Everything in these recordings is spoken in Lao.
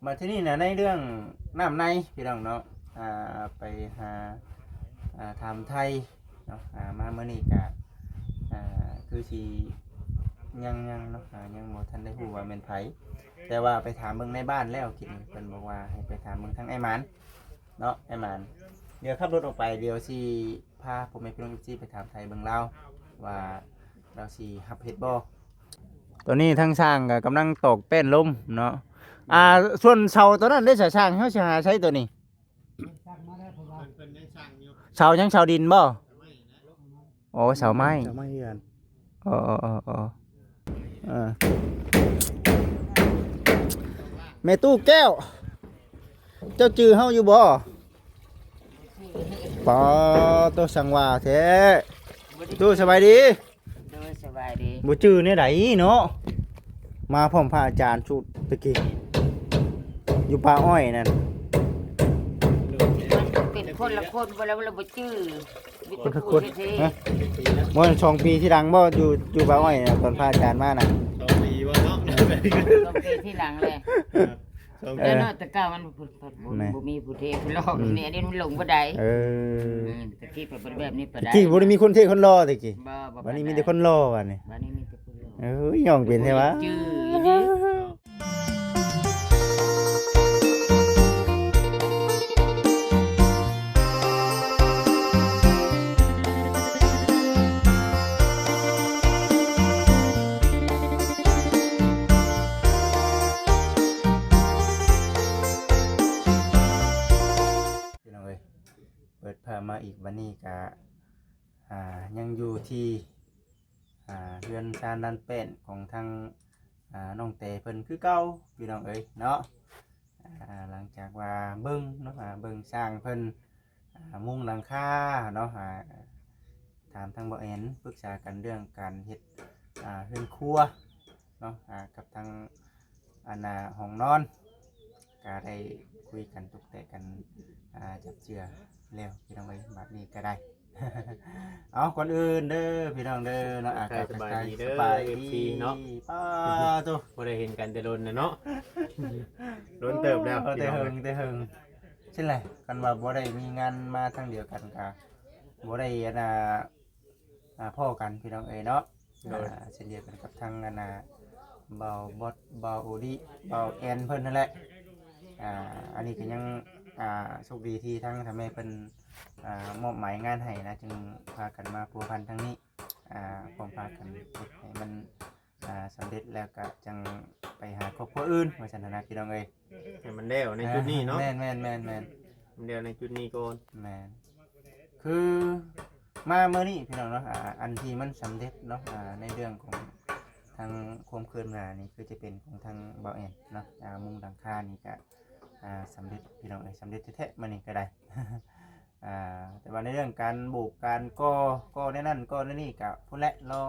ມາທີນີ້ນະ ໃນເລື່ອງນ້ຳໃນພີ່ນ້ອງເນາະ ອ່າ ໄປຫາ ອ່າ ຖາມໄຖ່ເນາະ ອ່າ ມາມື້ນີ້ກະ ອ່າ ຄືຊິຍັງ ຍັງເນາະ ອ່າ ຍັງບໍ່ທັນໄດ້ຮູ້ວ່າແມ່ນໃຜ ແຕ່ວ່າໄປຖາມເບິ່ງໃນບ້ານແລ້ວ ກິນນີ້ເພິ່ນບອກວ່າໃຫ້ໄປຖາມເບິ່ງທາງອ້າຍໝານເນາະ ອ້າຍໝານ ດຽວຂັບລົດອອກໄປ ດຽວຊິພາພໍ່ແມ່ພີ່ນ້ອງເອັຟຊີໄປຖາມໄຖ່ເບິ່ງລາວວ່າ ລາວຊິຮັບເຮັດບໍ່? ຕອນນີ້ທາງຊ່າງກໍກຳລັງຕອກແປ້ນລົມເນາະ ອ່າ ສ່ວນເສົາຕົວນັ້ນເດ້ ຊ່າງ ເຮົາຊິຫາໃຊ້ຕົວນີ້ ເສົາຫຍັງ ເສົາດິນບໍ່? ອໍ ເສົາໄມ້ ເສົາໄມ້ເຮືອນ ອໍ ແມ່ຕູ້ແກ້ວ ເຈົ້າຈື່ເຮົາຢູ່ບໍ່? ປາໂຕ ສັງວາແທ້ ຕູ້ສະບາຍດີ ໂດຍ ສະບາຍດີ ບໍ່ຈື່ແນວໃດເນາະ ມາພ້ອມພະອາຈານຊຸດຕະກີ້ ຢູ່ປ່າອ້ອຍນັ້ນ ມັນເປັນຄົນລະຄົນ ບໍ່ແລ້ວລະບໍ່ຈື່ ມີແຕ່ຜູ້ເທ່ໆ ບໍ່ ສອງປີທີຫຼັງບໍ່ ຢູ່ ຢູ່ປ່າອ້ອຍນະ ຕອນພະອາຈານມານະ ສອງປີບໍ່ເນາະ ສອງປີທີຫຼັງແຫຼະ ເອີ ແຕ່ເນາະ ແຕ່ເກົ່າມັນບໍ່ ບໍ່ມີຜູ້ເທ່ຜູ້ຫຼອກ ນີ້ ອັນນີ້ມັນລົງບໍ່ໄດ້ ເອີ ອືມ ແຕ່ກີ້ເພິ່ນບໍ່ໄດ້ແບບນີ້ປານໃດ ແຕ່ກີ້ບໍ່ໄດ້ມີຄົນເທ່ຄົນຫຼໍ່ແຕ່ກີ້ ບໍ່ ບໍ່ ບັດນີ້ມີແຕ່ຄົນຫຼໍ່ບັດນີ້ ບັດນີ້ມີແຕ່ຄົນຫຼໍ່ ເອີຍ ຍ່ອງເປັນແທ້ຫວາ ພີ່ນ້ອງເອີຍ ເປີດພາບມາອີກ ບັດນີ້ກະ ອ່າ ຍັງຢູ່ທີ່ ອ່າ ເຮືອນຊານລານແປ້ນຂອງທາງ ອ່າ ນ້ອງແຕເພິ່ນຄືເກົ່າ ພີ່ນ້ອງເອີຍເນາະ ອ່າ ຫຼັງຈາກວ່າເບິ່ງເນາະ ອ່າ ເບິ່ງຊ່າງເພິ່ນ ອ່າ ມຸງຫຼັງຄາເນາະ ອ່າ ຖາມທາງບ່າວແອນ ປຶກສາກັນເລື່ອງການເຮັດ ອ່າ ເຮືອນຄົວເນາະ ອ່າ ກັບທາງ ອັນນ່າ ຫ້ອງນອນ ກະໄດ້ຄຸຍກັນຕົກແຕະກັນ ອ່າ ຈັບເຈື່ອແລ້ວ ພີ່ນ້ອງເອີຍ ບາດນີ້ກະໄດ້ ເອົາ ກ່ອນອື່ນເດີພີ່ນ້ອງເດີເນາະ ອ່າ ກະທັກທາຍສະບາຍດີເດີ ເອັຟຊີເນາະ ປາໂຕ ບໍ່ໄດ້ເຫັນກັນແຕ່ດົນນະເນາະ ດົນເຕີບແລ້ວ ເອີ ແຕ່ເຫິງ ແຕ່ເຫິງ ຊັ້ນແຫຼະ ຄັນວ່າບໍ່ໄດ້ມີງານມາທາງດຽວກັນກະບໍ່ໄດ້ ອັນນ່າ ອ່າ ພໍ້ກັນພີ່ນ້ອງເອີຍເນາະ ໂດຍ ອ່າ ເຊັ່ນດຽວກັນກັບທາງ ອັນນ່າ ບ່າວບອດ ບ່າວໂອດີ ບ່າວແອນເພິ່ນນັ້ນແຫຼະ ອ່າ ອັນນີ້ກໍຍັງ ອ່າ ໂຊກດີທີ່ທາງທ່ານແມ່ເພິ່ນ ອ່າ ມອບໝາຍງານໃຫ້ນະ ຈຶ່ງພາກັນມາພົວພັນທາງນີ້ ອ່າ ພ້ອມພາກັນເຮັດໃຫ້ມັນ ອ່າ ສຳເລັດແລ້ວກໍຈັ່ງໄປຫາຄອບຄົວອື່ນ ວ່າຊັ້ນນະ ພີ່ນ້ອງເອີຍ ໃຫ້ມັນແລ້ວໃນຈຸດນີ້ເນາະ ແມ່ນໆໆໆ ມັນແລ້ວໃນຈຸດນີ້ກ່ອນ ແມ່ນ ຄືມາມື້ນີ້ພີ່ນ້ອງເນາະ ອ່າ ອັນທີ່ມັນສຳເລັດເນາະ ອ່າ ໃນເລື່ອງຂອງທາງຄວາມຄືບໜ້ານີ້ ຄືຈະເປັນຂອງທາງບ່າວແອນເນາະ ອ່າ ມຸງຫຼັງຄານີ້ກະ ອ່າ ສຳເລັດພີ່ນ້ອງເອີຍ ສຳເລັດແທ້ໆ ມື້ນີ້ກໍໄດ້ ອ່າ ແຕ່ວ່າໃນເລື່ອງການໂບກການກໍ່ ກໍ່ແນວນັ້ນກໍ່ແນວນີ້ກະພຸ້ນແຫຼະ ລໍ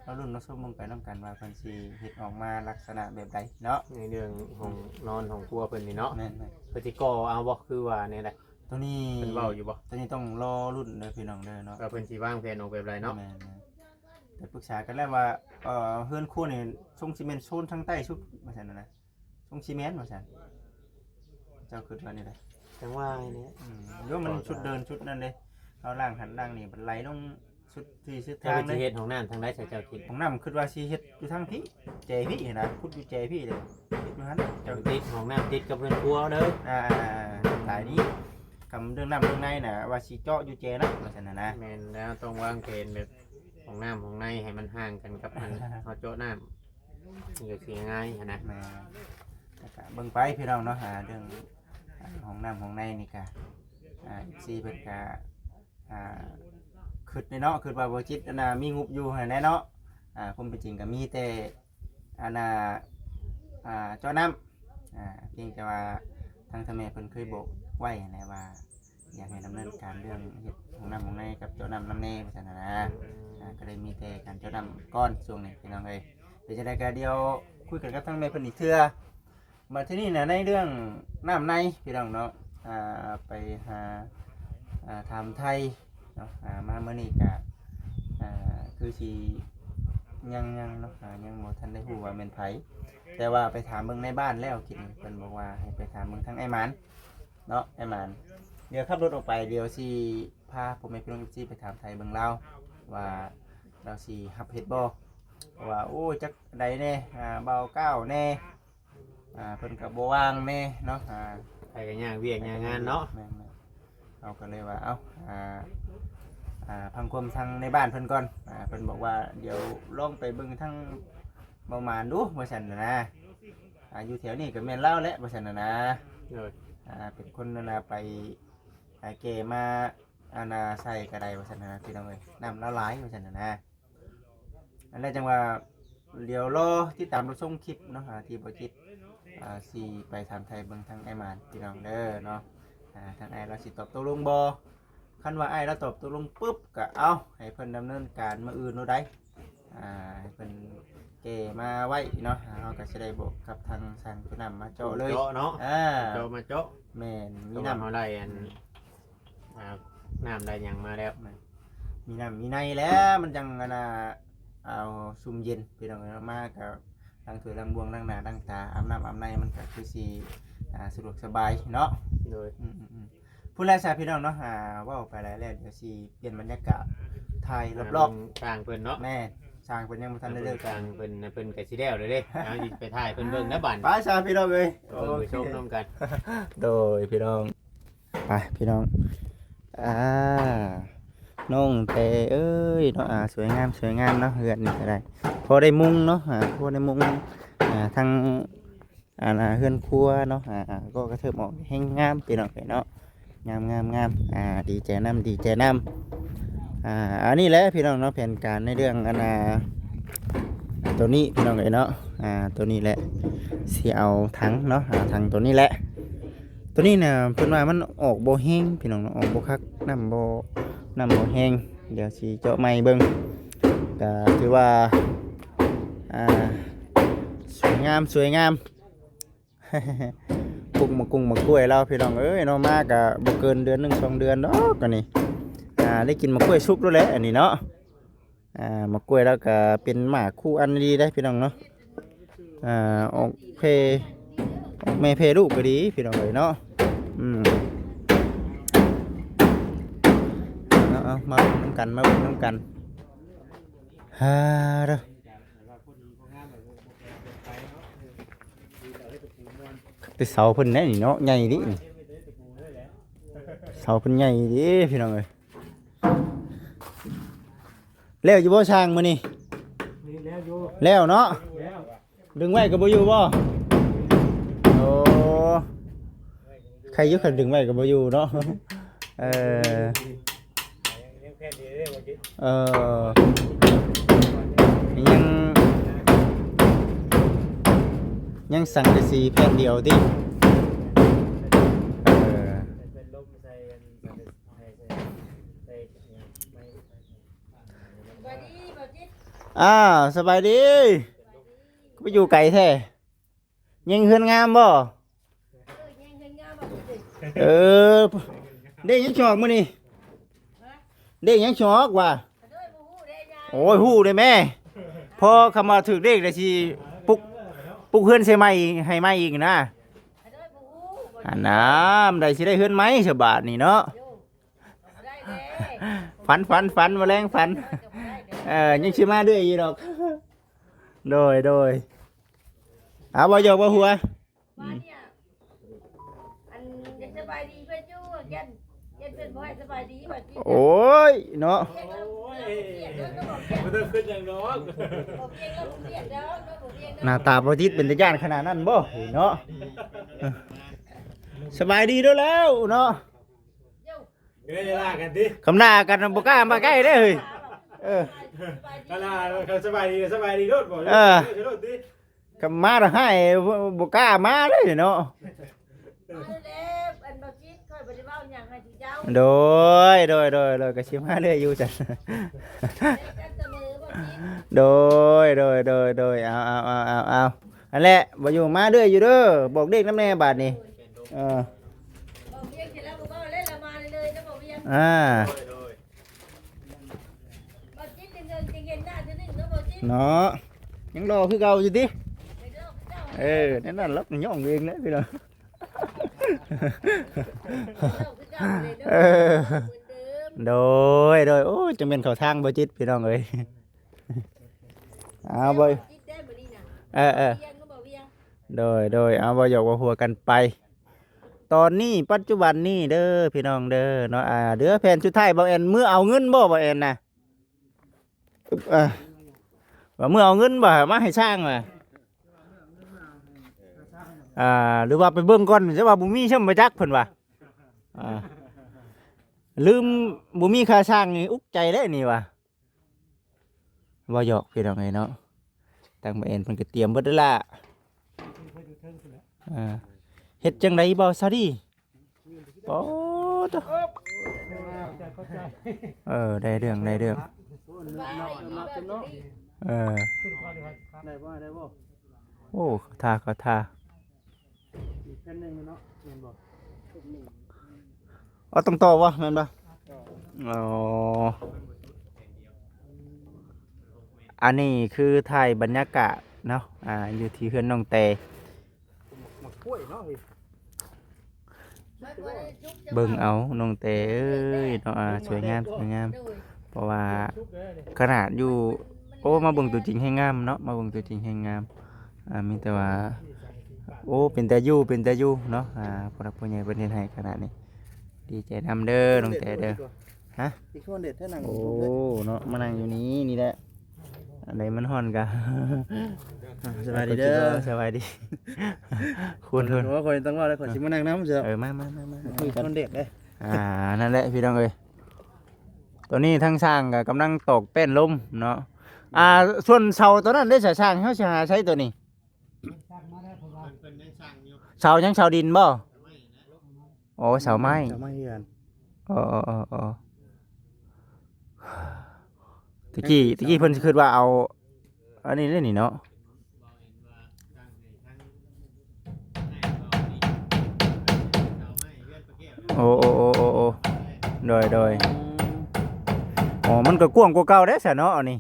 ລໍລຸ້ນລໍຊົມເບິ່ງໄປນຳກັນວ່າເພິ່ນຊິເຮັດອອກມາລັກສະນະແບບໃດເນາະ ໃນເລື່ອງຫ້ອງນອນຫ້ອງຄົວເພິ່ນນີ້ເນາະ ແມ່ນໆ ເພິ່ນຊິກໍ່ເອົາບໍ່ ຄືວ່າແນວໃດ ໂຕນີ້ເພິ່ນເວົ້າຢູ່ບໍ່ ໂຕນີ້ຕ້ອງລໍລຸ້ນເດີພີ່ນ້ອງເດີເນາະ ວ່າເພິ່ນຊິວາງແຜນອອກແບບໃດເນາະ ແມ່ນໆ ແຕ່ປຶກສາກັນແລ້ວວ່າ ເອີ ເຮືອນຄົວນີ້ຊົງຊິແມ່ນໂຊນທາງໃຕ້ສຸດ ວ່າຊັ້ນນະ ຊົງຊິແມ່ນວ່າຊັ້ນ ເຈົ້າຄິດວ່າແນວໃດ ຈັ່ງວ່ານີ້ແຫຼະ ອືມ ໂຍ ມັນຊຸດເດີນຊຸດນັ້ນເດ້ ເຮົາລ້າງຫັ້ນລ້າງນີ້ ມັນໄຫຼລົງສຸດທີ່ສຸດທາງເລີຍ ເຈົ້າຊິເຮັດຫ້ອງນ້ຳທາງໃດ ເຈົ້າຄິດ ຫ້ອງນ້ຳຄິດວ່າຊິເຮັດຢູ່ທາງພີ້ ແຈພີ້ຫັ້ນນະ ຂຸດຢູ່ແຈພີ້ເດ້ ເຮັດຢູ່ຫັ້ນ ເຈົ້າຕິດຫ້ອງນ້ຳຕິດກັບເຮືອນຄົວເດີ ອ່າ ຫຼາຍນີ້ ຄຳເລື່ອງນ້ຳເລື່ອງໃນນະ ວ່າຊິເຈາະຢູ່ແຈນັ້ນ ວ່າຊັ້ນນະ ແມ່ນແລ້ວ ຕ້ອງວາງແຜນແບບ ຫ້ອງນ້ຳຫ້ອງໃນໃຫ້ມັນຫ່າງກັນກັບອັນເຮົາເຈາະນ້ຳ ມັນກໍຊິງ່າຍຫັ້ນນະ ແມ່ນ ແລ້ວກະເບິ່ງໄປພີ່ນ້ອງເນາະ ອ່າ ເລື່ອງ ອ່າ ຫ້ອງນ້ຳຫ້ອງໃນນີ້ກະ ອ່າ ເອັຟຊີ ເພິ່ນກະ ອ່າ ຄິດເດ້ເນາະ ຄິດວ່າບໍ່ຈິດ ອັນນ່າ ມີງົບຢູ່ຫັ້ນແຫຼະເນາະ ອ່າ ຄວາມເປັນຈິງກະມີແຕ່ ອັນນ່າ ອ່າ ເຈາະນ້ຳ ອ່າ ພຽງແຕ່ວ່າທາງທ່ານແມ່ເພິ່ນເຄີຍບອກໄວ້ຫັ້ນແຫຼະວ່າ ຢາກໃຫ້ດຳເນີນການເລື່ອງເຮັດຫ້ອງນ້ຳຫ້ອງໃນກັບເຈາະນ້ຳນຳແດ່ ວ່າຊັ້ນນະ ອ່າ ກໍເລີຍມີແຕ່ການເຈາະນ້ຳກ່ອນຊ່ວງນີ້ພີ່ນ້ອງເອີຍ ເປັນຈັ່ງໃດກໍດຽວຄຸຍກັນກັບທາງແມ່ເພິ່ນອີກເທື່ອ ມາທີນີ້ນະ ໃນເລື່ອງນ້ຳໃນພີ່ນ້ອງເນາະ ອ່າ ໄປຫາ ອ່າ ຖາມໄຖ່ເນາະ ອ່າ ມາມື້ນີ້ກະ ອ່າ ຄືຊິ ຍັງ ຍັງເນາະ ອ່າ ຍັງບໍ່ທັນໄດ້ຮູ້ວ່າແມ່ນໃຜ ແຕ່ວ່າໄປຖາມເບິ່ງໃນບ້ານແລ້ວ ກິນນີ້ເພິ່ນບອກວ່າໃຫ້ໄປຖາມເບິ່ງທາງອ້າຍໝານເນາະ ອ້າຍໝານ. ດຽວຂັບລົດອອກໄປ ດຽວຊິພາພໍ່ແມ່ພີ່ນ້ອງເອັຟຊີໄປຖາມໄຖ່ເບິ່ງລາວວ່າລາວຊິຮັບເຮັດບໍ່ ເພາະວ່າ ໂອ້ ຈັກໃດແດ່ ອ່າ ບ່າວກ້າວແດ່ ອ່າ ເພິ່ນກໍບໍ່ວ່າງແດ່ເນາະ ອ່າ ໃຜກໍຍາກວຽກຍາກງານເນາະ ແມ່ນໆ ເຮົາກໍເລີຍວ່າ ເອົ້າ ອ່າ ອ່າ ຟັງຄວາມທາງໃນບ້ານເພິ່ນກ່ອນ ອ່າ ເພິ່ນບອກວ່າ ດຽວລອງໄປເບິ່ງທາງບ່າວໝານດູ ວ່າຊັ້ນນະ ອ່າ ຢູ່ແຖວນີ້ກໍແມ່ນລາວແຫຼະ ວ່າຊັ້ນນະ ໂດຍ ອ່າ ເປັນຄົນນັ້ນນະ ໄປຫາແກ່ມາ ອັນນ່າ ໃສ່ກໍໄດ້ ວ່າຊັ້ນນະ ພີ່ນ້ອງເອີຍ ນ້ຳລະລາຍ ວ່າຊັ້ນນະ. ອັນນັ້ນຈັ່ງວ່າ ດຽວລໍຕິດຕາມຮັບຊົມຄລິບເນາະ ອ່າ ທີ່ບໍ່ຈິດ ອ່າ ຊິໄປຖາມໄຖ່ເບິ່ງທາງອ້າຍໝານ ພີ່ນ້ອງເດີເນາະ ອ່າ ທາງອ້າຍລາວຊິຕອບຕົກລົງບໍ່ ຄັນວ່າອ້າຍລາວຕອບຕົກລົງປຶບ ກໍເອົາ ໃຫ້ເພິ່ນດຳເນີນການມື້ອື່ນໂລດໃດ ອ່າ ໃຫ້ເພິ່ນແກ່ມາໄວ້ເນາະ ເຮົາກໍຊິໄດ້ບອກກັບທາງຊ່າງຜູ້ນຳມາເຈາະເລີຍ ເຈາະເນາະ ອ່າ ເຈາະມາເຈາະ ແມ່ນ ມີນ້ຳ ເຮົາໄດ້ອັນ ອ່າ ນ້ຳໄດ້ຫຍັງມາແລ້ວ ມີນ້ຳມີໃນແລ້ວ ມັນຈັ່ງອັນນ່າ ເອົາຊຸ່ມເຢັນ ພີ່ນ້ອງເອີຍເນາະ ມາກໍລ້າງຖ້ວຍລ້າງບ່ວງ ລ້າງໜ້າລ້າງຕາ ອາບນ້ຳອາບໃນ ມັນກໍຄືຊິ ອ່າ ສະດວກສະບາຍເນາະ ໂດຍ ອືມໆໆ ພຸ້ນແຫຼະຊະ ພີ່ນ້ອງເນາະ ອ່າ ເວົ້າໄປຫຼາຍແລ້ວ ດຽວຊິປ່ຽນບັນຍາກາດຖ່າຍລອບໆ ອ່າ ເບິ່ງຊ່າງເພິ່ນເນາະ ແມ່ນ ຊ່າງເພິ່ນຍັງບໍ່ທັນໄດ້ເລີກກັນ ເບິ່ງຊ່າງເພິ່ນ ເພິ່ນກໍຊິແລ້ວແລ້ວເດ້ ເຮົາຊິໄປຖ່າຍເພິ່ນເບິ່ງນະບາດນີ້ ໄປຊະ ພີ່ນ້ອງເອີຍ ໂອເຄ ໄປຊົມນຳກັນ ໂດຍ ພີ່ນ້ອງ ໄປພີ່ນ້ອງ ອ່າ ນ້ອງແຕ່ເອີຍເນາະ ອ່າ ສວຍງາມ ສວຍງາມເນາະ ເຮືອນນີ້ກໍໄດ້ ພໍໄດ້ມຸງເນາະ ອ່າ ພໍໄດ້ມຸງ ອ່າ ທັງ ອ່າ ເຮືອນຄົວເນາະ ອ່າ ກໍກະເທີບອອກແຮງງາມ ພີ່ນ້ອງເອີຍເນາະ ງາມໆໆ ອ່າ ດີໃຈນຳ ດີໃຈນຳ ອ່າ ອັນນີ້ແຫຼະ ພີ່ນ້ອງເນາະ ແຜນການໃນເລື່ອງ ອັນນ່າ ໂຕນີ້ ພີ່ນ້ອງເອີຍເນາະ ອ່າ ໂຕນີ້ແຫຼະ ຊິເອົາຖັງເນາະ ອ່າ ຖັງໂຕນີ້ແຫຼະ ໂຕນີ້ນະ ເພິ່ນວ່າມັນອອກບໍ່ແຮງ ພີ່ນ້ອງເນາະ ອອກບໍ່ຄັກ ນ້ຳບໍ່ ນ້ຳບໍ່ແຮງ ດຽວຊິເຈາະໃໝ່ເບິ່ງ ກະຖືວ່າ ອ່າ ສວຍງາມ ສວຍງາມ ປູກໝາກກຸ້ງໝາກກ້ວຍລາວ ພີ່ນ້ອງເອີຍເນາະ ມາກະບໍ່ເກີນເດືອນໜຶ່ງສອງເດືອນດອກ ອັນນີ້ ອ່າ ໄດ້ກິນໝາກກ້ວຍສຸກໂລດແຫຼະ ອັນນີ້ເນາະ ອ່າ ໝາກກ້ວຍລາວກະເປັນໝາກຄູ່ອັນດີເດ້ ພີ່ນ້ອງເນາະ ອ່າ ອອກແຜ່ ອອກແມ່ແຜ່ລູກກໍດີ ພີ່ນ້ອງເອີຍເນາະ ອືມ ເອົາໆ ມາເບິ່ງນຳກັນ ມາເບິ່ງນຳກັນ ຮາ ເດີ ແຕ່ເສົາເພິ່ນແນ່ນີ້ເນາະ ໃຫຍ່ເດ້ນີ້ ເສົາເພິ່ນໃຫຍ່ເດ້ ພີ່ນ້ອງເອີຍ ແລ້ວຢູ່ບໍ່ຊ່າງມື້ນີ້? ນີ້ແລ້ວຢູ່ ແລ້ວເນາະ ແລ້ວ ດຶງໄວ້ກໍບໍ່ຢູ່ບໍ່? ໂອ້ ໃຄຢູ່ ຄັນດຶງໄວ້ກໍບໍ່ຢູ່ເນາະ ເອີ ເອີ ຍັງ ຍັງສັງກະສີແຜ່ນດຽວຕິ ເອີ ສະບາຍດີ ບ່າວຈິດ ອ້າວ ສະບາຍດີ ສະບາຍດີ ຄືໄປຢູ່ໄກແທ້ ແຍງເຮືອນງາມບໍ່? ເອີ ແຍງເຮືອນງາມບໍ່ ເອີ ເດ້ ຍັງຈອກມື້ນີ້ ຮະ ເດ້ ຍັງຈອກວ່າ ໂອ້ຍ ບໍ່ຮູ້ເດ້ຍາຍ ໂອ້ຍ ຮູ້ເດ້ແມ່ ພໍຄຳວ່າຖືກເລກແລ້ວຊິປຸກ ປຸກເຮືອນໃສ່ໃໝ່ ໃຫ້ໃໝ່ອີກນະ ໂອ້ຍ ບໍ່ຮູ້ ອັນນາ ມັນໄດ້ ຊິໄດ້ເຮືອນໃໝ່ສະບາດນີ້ເນາະ ໂອ້ ບໍ່ໄດ້ເດ້ ຝັນ ຝັນ ຝັນ ມື້ແລງຝັນ ເອີ ຍັງຊິມາເລື້ອຍຢູ່ດອກ ໂດຍ ໂດຍ ເອົາ ບໍ່ຢອກບໍ່ຫົວ ວ່ານີ້ ອັນ ຢາກສະບາຍດີເພິ່ນຢູ່ ຢ້ານ ຢ້ານເພິ່ນບໍ່ໃຫ້ສະບາຍດີວ່າຕິ ໂອ້ຍ ເນາະ ບໍ່ຕ້ອງຄິດຫຍັງດອກ ບໍ່ເກັ່ງແລ້ວບໍ່ຄຽດດອກ ບໍ່ເກັ່ງແລ້ວ ໜ້າຕາບໍ່ຕິດເປັນຕາຢ້ານຂະໜາດນັ້ນບໍ່ ເນາະ ສະບາຍດີເດີ້ແລ້ວເນາະ ເອີ ຢ່າລາກັນຕິ ຄຳລາກັນບໍ່ກ້າມາໃກ້ເດ້ເຮີ້ຍ ເອີ ຄັນລາ ຄັນສະບາຍດີ ສະບາຍດີໂລດ ບໍ່ ເອີ ໂລດຕິ ຄຳມາລະຮ້າຍ ບໍ່ ບໍ່ກ້າມາເລີຍເນາະ ມາແລ້ວ ອັນບໍ່ຈິດ ຂ້ອຍບໍ່ໄດ້ເວົ້າຫຍັງໃຫ້ເຈົ້າ ໂດຍ ໂດຍ ໂດຍ ໂດຍ ກໍຊິມາເລື້ອຍຢູ່ຊັ້ນ ເຈົ້າສະເໝີບໍ່ຈິດ ໂດຍ ໂດຍ ໂດຍ ໂດຍ ເອົາ ເອົາ ເອົາ ເອົາ ເອົາ ຫັ້ນແຫຼະ ບໍ່ຢູ່ມາເລື້ອຍຢູ່ເດີ້ ບອກເລກນຳແດ່ບາດນີ້ ເອີ ບໍ່ວຽງຊິລະບໍ່ເວົ້າແລ້ວ ລະມາເລີຍໆ ເຈົ້າບໍ່ວຽງ ອ່າ ບໍ່ຈິດ ເຖິງເຖິງເຫັນໜ້າເທື່ອໜຶ່ງເດີ້ບໍ່ຈິດ ເນາະ ຍັງຫຼໍ່ຄືເກົ່າຢູ່ຕິ? ເອີ ແນວນັ້ນລະ ຍ້ອງເອງແຫຼະພີ່ນ້ອງ. ເອີ ໂດຍ ໂດຍ ໂອ້ຍ ຈັ່ງແມ່ນເຂົ້າທາງບໍ່ຈິດພີ່ນ້ອງເອີຍ. ເອົາ ບໍ່ ເອີ ເອີ ໂດຍ ໂດຍ ເອົາ ເວົ້າຫຍອກເວົ້າຫົວກັນໄປ. ຕອນນີ້ປັດຈຸບັນນີ້ເດີພີ່ນ້ອງເດີເນາະ ອ່າ ເຫຼືອແຜ່ນສຸດທ້າຍ ບ່າວແອນ ມື້ເອົາເງິນບໍ່ ບ່າວແອນນະ? ອ່າ ວ່າມື້ເອົາເງິນບໍ່ ມາໃຫ້ຊ່າງວ່າ ອ່າ ຫຼືວ່າໄປເບິ່ງກ່ອນ ແຕ່ວ່າບໍ່ມີຊ່ຳບໍ່ຈັກເພິ່ນວ່າ ອ່າ ລືມ ບໍ່ມີຄ່າຊ່າງນີ້ອຸກໃຈເດ້ນີ້ວ່າ. ເວົ້າຫຍອກພີ່ນ້ອງເອີຍເນາະ ທາງບ່າວແອນເພິ່ນກໍຕຽມເບິດແລ້ວລະ. ເອີ ເຮັດຈັ່ງໃດບ່າວສາລີ? ໂອ້ໂຕ ເອີ ໄດ້ເລື່ອງ ໄດ້ເລື່ອງ ເອີ ໄດ້ບໍ່ ໄດ້ບໍ່? ໂອ້ ເຂົ້າທ່າ ເຂົ້າທ່າ. ອີກແຜ່ນໜຶ່ງເນາະ ແມ່ນບໍ່? ອໍ ຕ້ອງຕໍ່ບໍ່ ແມ່ນບໍ່? ອໍ ອັນນີ້ຄືຖ່າຍບັນຍາກາດເນາະ ອ່າ ຢູ່ທີ່ເຮືອນນ້ອງແຕ ໝາກກ້ວຍເນາະ ເບິ່ງເອົານ້ອງແຕເອີຍເນາະ ອ່າ ສວຍງາມ ສວຍງາມ ເພາະວ່າຂະໜາດຢູ່ ໂອ້ ມາເບິ່ງຕົວຈິງແຮງງາມເນາະ ມາເບິ່ງຕົວຈິງແຮງງາມ. ອ່າ ມີແຕ່ວ່າ ໂອ້ ເປັນຕາຢູ່ ເປັນຕາຢູ່ເນາະ ອ່າ ຜູ້ຫຼັກຜູ້ໃຫຍ່ເພິ່ນເຮັດໃຫ້ຂະໜາດນີ້ ດີໃຈນຳເດີນ້ອງແຕເດີ. ຮະ ອີກຄົນເດັດແທ້ນັ່ງ ໂອ້ ເນາະ ມານັ່ງຢູ່ນີ້ ນີ້ແຫຼະ ອັນໃດມັນຮ້ອນກະ ສະບາຍດີເດີ ສະບາຍດີ ຄຸນ ໂອ້ ຂ້ອຍຕ້ອງເວົ້າແລ້ວ ຂ້ອຍຊິມານັ່ງນຳເດີ. ເອີ ມາ ມາ ມາ ມາ ຄຸນເດັດເດ້. ອ່າ ນັ້ນແຫຼະພີ່ນ້ອງເອີຍ ຕອນນີ້ທາງຊ່າງກໍກຳລັງຕອກແປ້ນລົມເນາະ. ອ່າ ສ່ວນເສົາຕົວນັ້ນເດ້ ຊ່າງ ເຮົາຊິຫາໃຊ້ຕົວນີ້? ເສົາຫຍັງ ເສົາດິນບໍ່? ໂອ້ ເສົາໄມ້ ເສົາໄມ້ເຮືອນ. ອໍໆໆໆ ຕະກີ້ ຕະກີ້ເພິ່ນຄິດວ່າເອົາອັນນີ້ເດ້ນີ້ເນາະ. ໂອ້ ໂອ້ ໂອ້ ໂອ້ ໂອ້ ໂດຍ ໂດຍ ອືມ ອໍ ມັນກໍກວ້າງກວ່າເກົ່າເດ້ຊະເນາະ ອັນນີ້.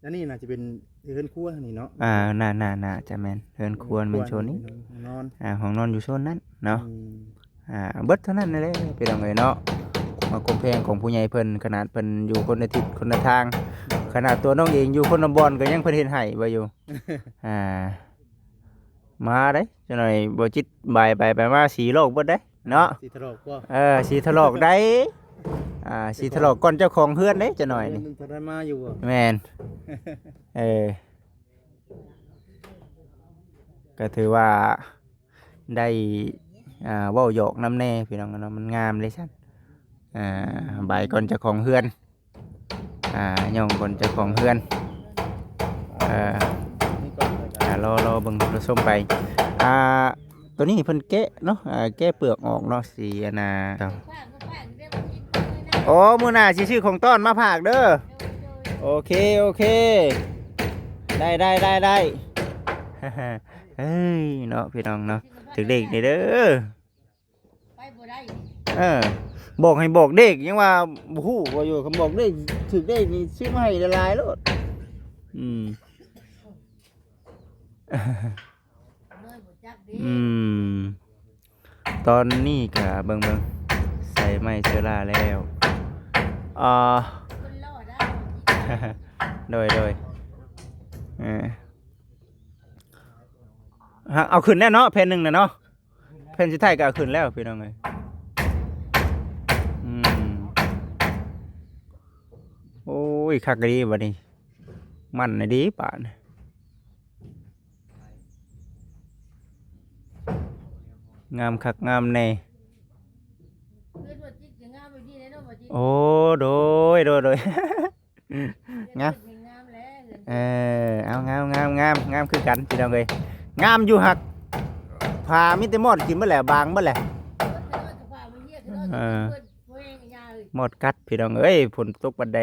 ອັນນີ້ໜ້າຈະເປັນເຮືອນຄົວນີ້ເນາະ. ອ່າ ໜ້າ ໜ້າ ໜ້າຈະແມ່ນເຮືອນຄົວ ເຮືອນຄົວ ແມ່ນໂຊນນີ້ ຫ້ອງນອນ ອ່າ ຫ້ອງນອນຢູ່ໂຊນນັ້ນເນາະ. ອືມ ອ່າ ເບິດເທົ່ານັ້ນແຫຼະພີ່ນ້ອງເອີຍເນາະ ຄວາມຮັກຄວາມແພງຂອງຜູ້ໃຫຍ່ເພິ່ນ ຂະໜາດເພິ່ນຢູ່ຄົນລະທິດຄົນລະທາງ ຂະໜາດຕົວນ້ອງເອງຢູ່ຄົນລະບ່ອນກໍຍັງເພິ່ນເຮັດໃຫ້ວ່າຢູ່. ອ່າ ມາເດ້ ຈັກໜ້ອຍບໍ່ຈິດບາຍໄປໄປມາສີຫຼອກເບິດເດ້ເນາະ. ສີຖະຫຼອກບໍ່? ເອີ ສີຖະຫຼອກໄດ້ ອ່າ ສີຖະຫຼອກກ່ອນເຈົ້າຂອງເຮືອນເດ້ ຈັກໜ້ອຍນີ້. ມັນຈະໄດ້ມາຢູ່ບໍ່? ແມ່ນ ເອີ ກໍຖືວ່າໄດ້ ອ່າ ເວົ້າຫຍອກນຳແດ່ພີ່ນ້ອງເນາະ ມັນງາມເດ້ຊັ້ນ. ອ່າ ບາຍກ່ອນເຈົ້າຂອງເຮືອນ ອ່າ ຍ້ອງກ່ອນເຈົ້າຂອງເຮືອນ. ເອີ ອ່າ ລໍ ລໍເບິ່ງ ລໍຊົມໄປ. ອ່າ ໂຕນີ້ເພິ່ນແກະເນາະ ອ່າ ແກະເປືອກອອກເນາະ ສີອັນນ່າ. ໂອ້ ມື້ໜ້າຊິຊື້ຂອງຕ້ອນມາຝາກເດີ. ໂອເຄ ໂອເຄ ໄດ້ ໄດ້ ໄດ້ ໄດ້. ເອີຍ ເນາະ ພີ່ນ້ອງເນາະ ຖືກເລກນີ້ເດີ. ໄປບໍ່ໄດ້. ເອີ ບອກໃຫ້ບອກເລກ ຍັງວ່າບໍ່ຮູ້ວ່າຢູ່ ຄັນບອກເລກ ຖືກເລກນີ້ຊື້ມາໃຫ້ຫຼາຍໆໂລດ. ອືມ ນ້ອຍບໍ່ຈັກເດ້. ອືມ ຕອນນີ້ກະເບິ່ງໆ ໃສ່ໄມ້ເຊື້ອລາແລ້ວ. ອ່າ ຄົນຫຼໍ່ໄດ້. ໂດຍ ໂດຍ ເອີ ເອົາຂຶ້ນແລ້ວເນາະ ແຜ່ນໜຶ່ງນະເນາະ. ແຜ່ນສຸດທ້າຍກໍເອົາຂຶ້ນແລ້ວພີ່ນ້ອງເອີຍ. ອືມ ໂອ້ຍ ຄັກອີ່ຫຼີບັດນີ້ ໝັ້ນອີ່ຫຼີບາດນີ້. ງາມຄັກງາມແນ່. ໂອ້ ໂດຍ ໂດຍ ໂດຍ. ງາມ ເອີ ເອົາ ງາມ ງາມ ງາມ ງາມຄືກັນພີ່ນ້ອງເອີຍ. ງາມຢູ່ ຫາກຝາມີແຕ່ມອດກິນເບິດແຫຼະ ບາງເບິດແຫຼະ. ເອີ ມອດກັດພີ່ນ້ອງເອີຍ. ຝົນຕົກບັນໄດ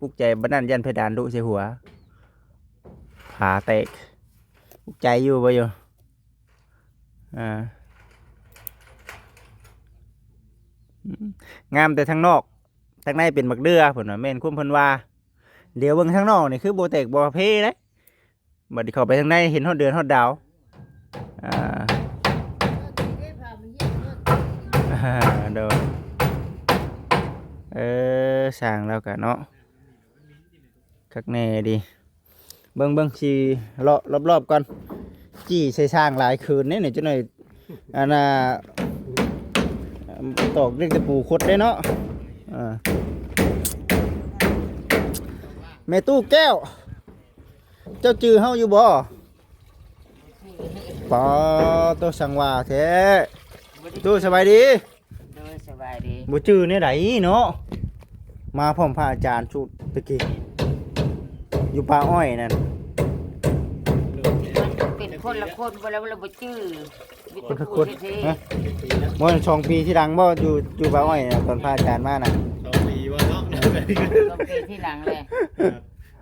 ອຸກໃຈບັນນັ້ນ ຢ້ານເພດານລຸໃສ່ຫົວ ຝາແຕກ. ອຸກໃຈຢູ່ບໍ່ຢູ່? ອ່າ ອືມ ງາມແຕ່ທາງນອກ ທາງໃນເປັນໝາກເດື່ອເພິ່ນວ່າ ແມ່ນຄວາມເພິ່ນວ່າ. ດຽວເບິ່ງທາງນອກນີ້ຄືບໍ່ແຕກບໍ່ເພເດ້. ບັດນີ້ເຂົ້າໄປທາງໃນເຫັນຮອດເດືອນຮອດດາວ. ອ່າ ໂດຍ ເອີ ຊ່າງລາວກະເນາະ ຄັກແນ່ດີ. ເບິ່ງໆ ຊິເລາະລອບໆກ່ອນ ຈີ້ໃສ່ຊ່າງຫຼາຍຄືນເດ້ນີ້ ຈັກໜ້ອຍ ອັນນ່າ ຕອກເຫຼັກຕະປູຄົດເດ້ເນາະ. ເອີ ແມ່ຕູ້ແກ້ວ ເຈົ້າຈື່ເຮົາຢູ່ບໍ່? ປາໂຕ ສັງວາແທ້. ຕູ້ ສະບາຍດີ. ໂດຍ ສະບາຍດີ. ບໍ່ຈື່ແນວໃດເນາະ ມາພ້ອມພະອາຈານຊຸດຕະກີ້ ຢູ່ປ່າອ້ອຍນັ້ນ. ເປັນຄົນລະຄົນບໍ່ ແລ້ວບໍ່ຈື່. ຄົນລະຄົນ. ຮະ? ບໍ່ ສອງປີທີ່ຫຼັງບໍ່ ຢູ່ ຢູ່ປ່າອ້ອຍນະ ຕອນພະອາຈານມານະ? ສອງປີບໍ່ເນາະ? ສອງປີທີ່ຫຼັງແຫຼະ. ເອີ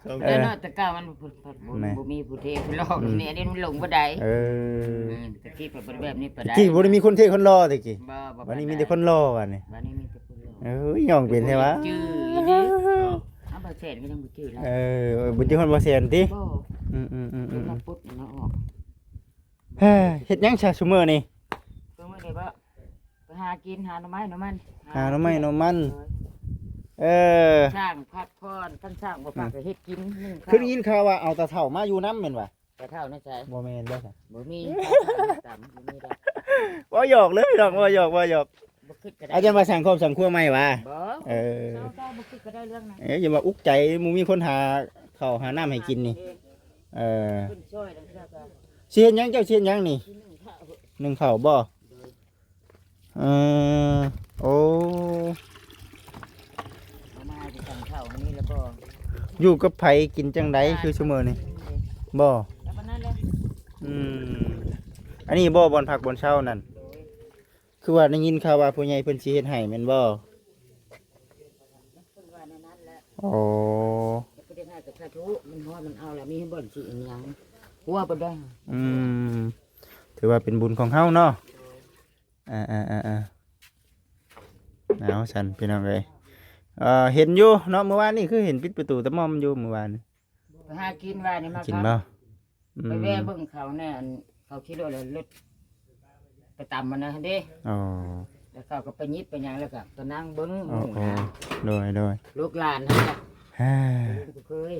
ສອງ ແລ້ວເນາະ ແຕ່ເກົ່າມັນບໍ່ ບໍ່ ບໍ່ມີຜູ້ເທຜູ້ຫຼໍ່. ອືມ ນີ້ ອັນນີ້ມັນລົງບໍ່ໄດ້. ເອີ ອືມ ຕະກີ້ເພິ່ນບໍ່ໄດ້ແບບນີ້ປານໃດ. ຕະກີ້ບໍ່ໄດ້ມີຄົນເທຄົນຫຼໍ່ຕະກີ້. ບໍ່ ບໍ່ ບັດນີ້ມີແຕ່ຄົນຫຼໍ່ບັດນີ້. ບັດນີ້ມີແຕ່ຄົນຫຼໍ່. ເອີຍ ຍ່ອງເປັນແທ້ຫວາ? ຈື່ອີ່ຫຼີ. ເອົາ ບໍ່ແຊນກໍຍັງບໍ່ຈື່ລະ. ເອີ ບໍ່ຈື່ຮອດບໍ່ແຊນຕິ? ບໍ່. ອືມໆໆໆ ເພິ່ນມາປຸດເນາະອອກ. ເຮັດຫຍັງຊະຊຸມື້ນີ້? ຊຸມື້ນີ້ບໍ່? ໄປຫາກິນ ຫາໜໍ່ໄມ້ໜໍ່ມັນ. ຫາໜໍ່ໄມ້ໜໍ່ມັນ. ໂດຍ. ເອີ ຊ່າງພັກຜ່ອນ ຄັນຊ່າງບໍ່ພັກກໍເຮັດກິນ ໜຶ່ງເຂົ້າ. ຄືໄດ້ຍິນຂ່າວວ່າເອົາຕາເຖົ້າມາຢູ່ນຳແມ່ນຫວາ? ຕາເຖົ້າໃນໃສ? ບໍ່ແມ່ນເດ້. ບໍ່ມີ ບໍ່ມີດອກ. ເວົ້າຫຍອກເລີຍພີ່ນ້ອງ ເວົ້າຫຍອກ ເວົ້າຫຍອກ. ບໍ່ຄິດກໍໄດ້. ອາຈານວ່າສ້າງຄອບສ້າງຄົວໃໝ່ຫວາ? ບໍ່. ເອີ ບໍ່ຄິດກໍໄດ້ເລື່ອງນັ້ນ. ເອີ ຢ່າວ່າອຸກໃຈ ບໍ່ມີຄົນຫາເຂົ້າຫານ້ຳໃຫ້ກິນນີ້. ເອີ ຊິເຮັດຫຍັງ ເຈົ້າຊິເຮັດຫຍັງນີ້? ໜຶ່ງເຂົ້າ. ໜຶ່ງເຂົ້າບໍ່? ໂດຍ. ເອີ ໂອ້ ເອົາມາຊິສັງເຂົ້າອັນນີ້ແລ້ວບໍ່? ຢູ່ກັບໃຜ ກິນຈັ່ງໃດ ຄືຊຸມື້ນີ້? ບໍ່ ແລ້ວປານນັ້ນແຫຼະ. ອືມ ອັນນີ້ບໍ່ ບ່ອນພັກບ່ອນເຊົານັ້ນ? ໂດຍ. ຄືວ່າໄດ້ຍິນຂ່າວວ່າຜູ້ໃຫຍ່ເພິ່ນຊິເຮັດໃຫ້ແມ່ນບໍ່? ເພິ່ນວ່າແນວນັ້ນແຫຼະ. ອໍ ເພິ່ນເຮັດໃຫ້ກໍສາທຸ ມັນຮອດມັນເອົາລະ ມີບ່ອນຊິອີຫຍັງ ຫົວບໍ່ໄດ້. ອືມ ຖືວ່າເປັນບຸນຂອງເຮົາເນາະ. ໂດຍ. ອ່າໆໆໆ ເອົາຊັ້ນພີ່ນ້ອງເອີຍ ເອີ ເຫັນຢູ່ເນາະ ມື້ວານນີ້ຄືເຫັນປິດປະຕູຕະໝ່ອມຢູ່ມື້ວານນີ້. ໄປຫາກິນວານນີ້ມາ ກິນບໍ່? ອືມ ໄປແວ່ເບິ່ງເຂົາແດ່ ອັນເຂົາຂີ່ລົດ ລົດໄປຕຳມັນນະເດ້. ອໍ ແລ້ວເຂົາກໍໄປຍິບໄປຫຍັງ ແລ້ວກໍໄປນັ່ງເບິ່ງ. ໂອ້ ໂອ້ ໂດຍໆ ລູກຫຼານຫັ້ນນະ. ເອີ ເຄີຍ.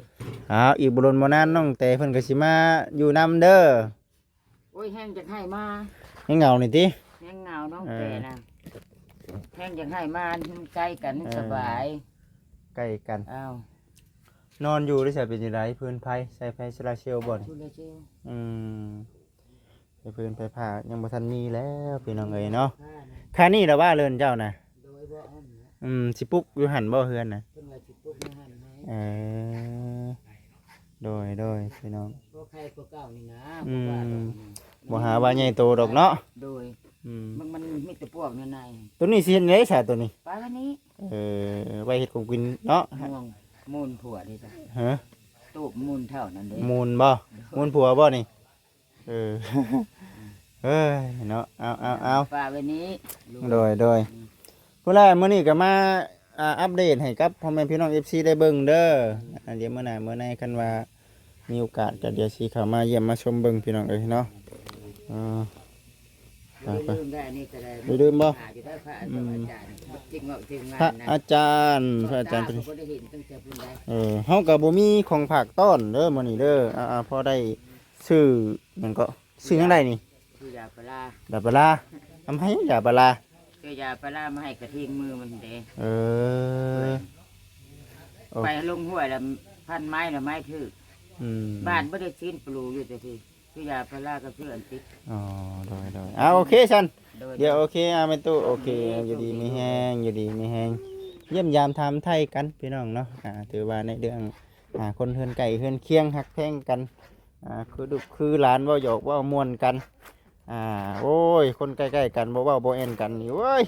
ອ້າວ ອີກບໍ່ດົນບໍ່ນານ ນ້ອງແຕເພິ່ນກໍຊິມາຢູ່ນຳເດີ. ໂອ້ຍ ແຮງຈະໃຫ້ມາ ແຮງເຫງົານີ້ຕິ? ແຮງເຫງົານ້ອງແຕນະ ເອີ ແຮງຈະໃຫ້ມາ ມັນໃກ້ກັນ ເອີ ສະບາຍ ໃກ້ກັນ. ອ້າວ ນອນຢູ່ໄດ້ໃສ ເປັນຈັ່ງໃດ? ພື້ນໄຟ ໃຊ້ໄຟໂຊລາເຊວບໍ່ນີ້? ໂຊລາເຊວ. ອືມ ໃຊ້ພື້ນໄຟຟ້າຍັງບໍ່ທັນມີແລ້ວ ພີ່ນ້ອງເອີຍເນາະ. ຄ່ານີ້ລະວ່າເລີນເຈົ້ານະ? ໂດຍ ບໍ່ເອົາ. ອືມ ຊິປຸກຢູ່ຫັ້ນບໍ່ເຮືອນນະ? ເພິ່ນວ່າຊິປຸກຢູ່ຫັ້ນໃຫ້. ເອີ ໂດຍໆ ພີ່ນ້ອງ ບໍ່ໃຄກວ່າເກົ່ານີ້ນະ. ອືມ ບໍ່ວ່າດອກ ບໍ່ຫາວ່າໃຫຍ່ໂຕດອກເນາະ. ໂດຍ. ອືມ ມັນ ມັນມີແຕ່ພວກໃນໆ. ໂຕນີ້ຊິເຮັດໃດຊະໂຕນີ້? ປານນີ້. ເອີ ໄວ້ເຮັດຂອງກິນເນາະ. ມ່ວງ ມູນຜົວເດ້ຈ້ະ. ຮະ? ຕູບມູນເຖົ້ານັ້ນເດ້. ມູນບໍ່? ໂດຍ. ມູນຜົວບໍ່ນີ້? ເອີ ເອີຍເນາະ ເອົາ ເອົາ ເອົາ ຝາກໄວ້ນີ້. ໂດຍ ໂດຍ. ອືມ ພຸ້ນແຫຼະ ມື້ນີ້ກໍມາ ອ່າ ອັບເດດໃຫ້ກັບພໍ່ແມ່ພີ່ນ້ອງເອັຟຊີໄດ້ເບິ່ງເດີ. ອືມ ອ່າ ດຽວມື້ໜ້າມື້ໃນ ຄັນວ່າມີໂອກາດກໍດຽວຊິເຂົ້າມາຢ້ຽມມາຊົມເບິ່ງ ພີ່ນ້ອງເອີຍເນາະ. ເອີ ໄປ ໄປ ໄປ ລືມໄດ້ ອັນນີ້ກໍໄດ້ ໄປລືມບໍ່? ຫາຢູ່ໄດ້ ພະອາຈານ ອືມ ພະອາຈານ ພະອາຈານ ພະອາຈານ ເຈົ້າກໍບໍ່ໄດ້ເຫັນຕັ້ງແຕ່ພຸ້ນໃດ. ເອີ ເຮົາກໍບໍ່ມີຂອງຝາກຕ້ອນເດີມື້ນີ້ເດີ. ອ່າໆ ພໍໄດ້ ຊື້ຫຍັງເກາະ? ຊື້ຫຍັງໄດ້ນີ້? ຊື້ຢາປາລາ. ຢາປາລາ? ທຳໄມຢາປາລາ? ຊື້ຢາປາລາມາໃຫ້ກະທິງມື້ມັນເດ້. ເອີ ໂອ້ ໄປລົງຫ້ວຍລະພັນໄມ້ລະໄມ້ຖືກ. ອືມ ບ້ານບໍ່ໄດ້ຊີ້ນປະລູຢູ່ແຕ່ທີ່ ຊື້ຢາປາລາກັບຊື້ອັນຕິກ. ອໍ ໂດຍໆ ອ່າ ໂອເຄຊັ້ນ. ໂດຍ ດຽວ ໂອເຄ ອ່າ ແມ່ຕູ້ ໂອເຄ ໂອເຄ ຢູ່ດີມີແຮງ ຢູ່ດີມີແຮງ ຢ້ຽມຢາມຖາມໄຖ່ກັນ ພີ່ນ້ອງເນາະ. ອ່າ ຖືວ່າໃນເລື່ອງ ອ່າ ຄົນເຮືອນໃກ້ເຮືອນຄຽງຮັກແພງກັນ ອ່າ ຄືລູກຄືຫຼານ ເວົ້າຫຍອກເວົ້າມ່ວນກັນ. ອ່າ ໂອ້ຍ ຄົນໃກ້ໆກັນ ບໍ່ເວົ້າບໍ່ແອນກັນນີ້ ໂອ້ຍ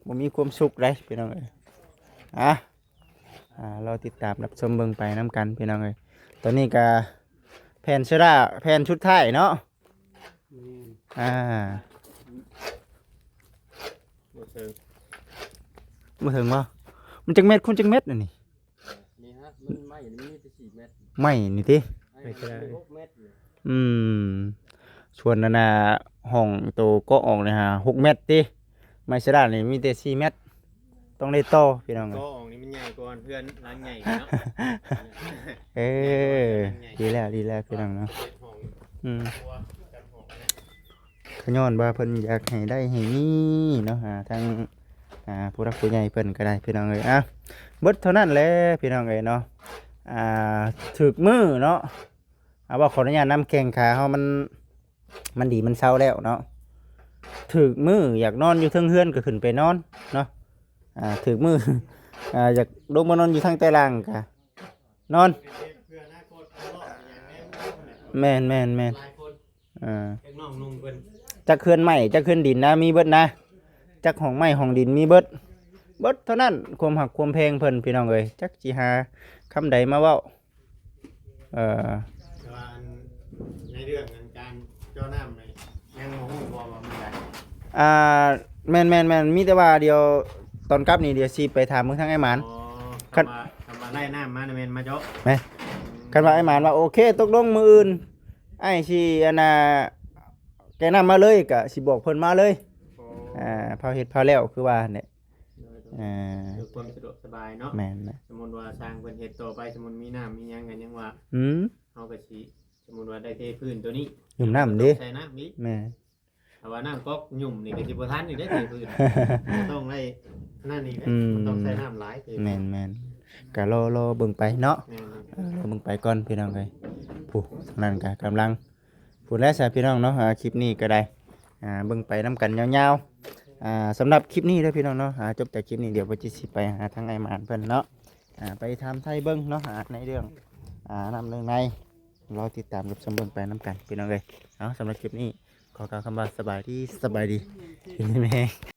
ບໍ່ມີຄວາມສຸກໃດ໋ ພີ່ນ້ອງເອີຍ. ອ່າ ອ່າ ລໍຕິດຕາມຮັບຊົມເບິ່ງໄປນຳກັນ ພີ່ນ້ອງເອີຍ. ຕອນນີ້ກະແຜ່ນເຊລາ ແຜ່ນສຸດທ້າຍເນາະ. ແມ່ນ ອ່າ ບໍ່ເຖິງ ບໍ່ເຖິງບໍ່? ມັນຈັກແມັດຄູນຈັກແມັດອັນນີ້? ນີ້ຮະ ແ ຕົ້ນໄມ້ນີ້ມີແຕ່ສີ່ແມັດ ໄມ້ນີ້ຕິ? ໄມ້ ໄມ້ຊະດາ ມີຫົກແມັດນີ້ ອືມ ສ່ວນອັນນ່າ ຫ້ອງໂຕເກາະອອກນີ້ຫາຫົກແມັດຕິ? ໄມ້ຊະດານີ້ມີແຕ່ສີ່ແມັດ ຕ້ອງໄດ້ຕໍ່ພີ່ນ້ອງ. ກໍອອກນີ້ມັນໃຫຍ່ກວ່າເຮືອນຫຼັງໃຫຍ່ເນາະ. ເອີ ໃຫຍ່ກວ່າເຮືອນຫຼັງໃຫຍ່ ດີແລ້ວ ດີແລ້ວພີ່ນ້ອງເນາະ. ເຮັດຫ້ອງ ອືມ ຄົວ ຈັດຫ້ອງນະ ກໍຍ້ອນວ່າເພິ່ນຢາກໃຫ້ໄດ້ໃຫ້ມີເນາະ ຫາທາງ ອ່າ ຜູ້ຫຼັກຜູ້ໃຫຍ່ເພິ່ນກໍໄດ້ພີ່ນ້ອງເອີຍ. ອ່ະ ເບິດເທົ່ານັ້ນແຫຼະພີ່ນ້ອງເອີຍເນາະ. ອ່າ ຖືກມື້ເນາະ ອ່າ ເວົ້າຂໍອະນຸຍາດນຳ ແຂ້ງຂາເຮົາມັນ ມັນດີມັນເຊົາແລ້ວເນາະ. ຖືກມື້ຢາກນອນຢູ່ເທິງເຮືອນກໍຂຶ້ນໄປນອນເນາະ. ອ່າ ຖືກມື້ ອ່າ ຢາກລົງມານອນຢູ່ທາງໃຕ້ລ່າງກໍນອນ. ແມ່ນ ແມ່ນ ແມ່ນ ອ່າ ຈັກເຮືອນໄມ້ ຈັກເຮືອນດິນນະ ມີເບິດນະ. ຈັກຫ້ອງໄມ້ຫ້ອງດິນມີເບິດ. ເບິດເທົ່ານັ້ນ ຄວາມຮັກຄວາມແພງເພິ່ນ ພີ່ນ້ອງເອີຍ. ຈັກຊິຫາຄຳໃດມາເວົ້າ. ເອີ ແຕ່ວ່າອັນ ໃນເລື່ອງອັນການເຈາະນ້ຳນີ້ ຍັງບໍ່ຮູ້ບໍ່ວ່າມື້ໃດ? ອ່າ ແມ່ນ ແມ່ນ ແມ່ນ ມີແຕ່ວ່າດຽວຕອນກັບນີ້ ດຽວຊິໄປຖາມເບິ່ງທາງອ້າຍໝານ. ອໍ ຄັນ ຄັນວ່າ ຄັນວ່າໄດ້ນ້ຳມານີ້ແມ່ນມາເຈາະ ແມ່ນ. ອືມ ຄັນວ່າອ້າຍໝານວ່າ ໂອເຄ ຕົກລົງ ມື້ອື່ນອ້າຍຊິ ອັນນ່າ ແກ່ນ້ຳມາເລີຍ ກະຊິບອກເພິ່ນມາເລີຍ. ອໍ ອ່າ ພາວເຮັດພາວແລ້ວ ຄືວ່າຫັ້ນແຫຼະ. ໂດຍ ໂດຍ ອ່າ ເພື່ອຄວາມສະດວກສະບາຍເນາະ. ແມ່ນ ແມ່ນ. ສົມມຸດວ່າຊ່າງເພິ່ນເຮັດຕໍ່ໄປ ສົມມຸດມີນ້ຳມີຫຍັງກໍຍັງວ່າ ອືມ ເຮົາກໍຊິ ສົມມຸດວ່າໄດ້ເທພື້ນຕົວນີ້ ຫຍຸ້ມນ້ຳເດ້ ໃສ່ນ້ຳອີກ. ແມ່ນ. ຖ້າວ່ານ້ຳກອກຫຍຸ້ມນີ້ກໍຊິບໍ່ທັນອີກເດ້ ເທພື້ນ ມັນຕ້ອງໄດ້ນັ້ນອີກເດ້. ອືມ ມັນຕ້ອງໃຊ້ນ້ຳຫຼາຍ ເທພື້ນ. ແມ່ນ ແມ່ນ. ກໍລໍ ລໍເບິ່ງໄປເນາະ. ແມ່ນ ແມ່ນ. ເອີ ລໍເບິ່ງໄປກ່ອນ ພີ່ນ້ອງເອີຍ. ຜູ້ ທາງນັ້ນກໍກຳລັງ ພຸ້ນແຫຼະຊະພີ່ນ້ອງເນາະ. ອ່າ ຄລິບນີ້ກໍໄດ້ ອ່າ ເບິ່ງໄປນຳກັນຍາວໆ. ອ່າ ສຳລັບຄລິບນີ້ເດີພີ່ນ້ອງເນາະ ອ່າ ຈົບຈາກຄລິບນີ້ ດຽວບໍ່ຈິດຊິໄປຫາທາງອ້າຍໝານເພິ່ນເນາະ ອ່າ ໄປຖາມໄຖ່ເບິ່ງເນາະ ອ່າ ໃນເລື່ອງ ອ່າ ນ້ຳເລື່ອງໃນ ລໍຕິດຕາມຮັບຊົມເບິ່ງໄປນຳກັນພີ່ນ້ອງເອີຍ. ເອົາ ສຳລັບຄລິບນີ້ ຂໍກ່າວຄຳວ່າສະບາຍດີ ສະບາຍດີ ຢູ່ດີມີແຮງ.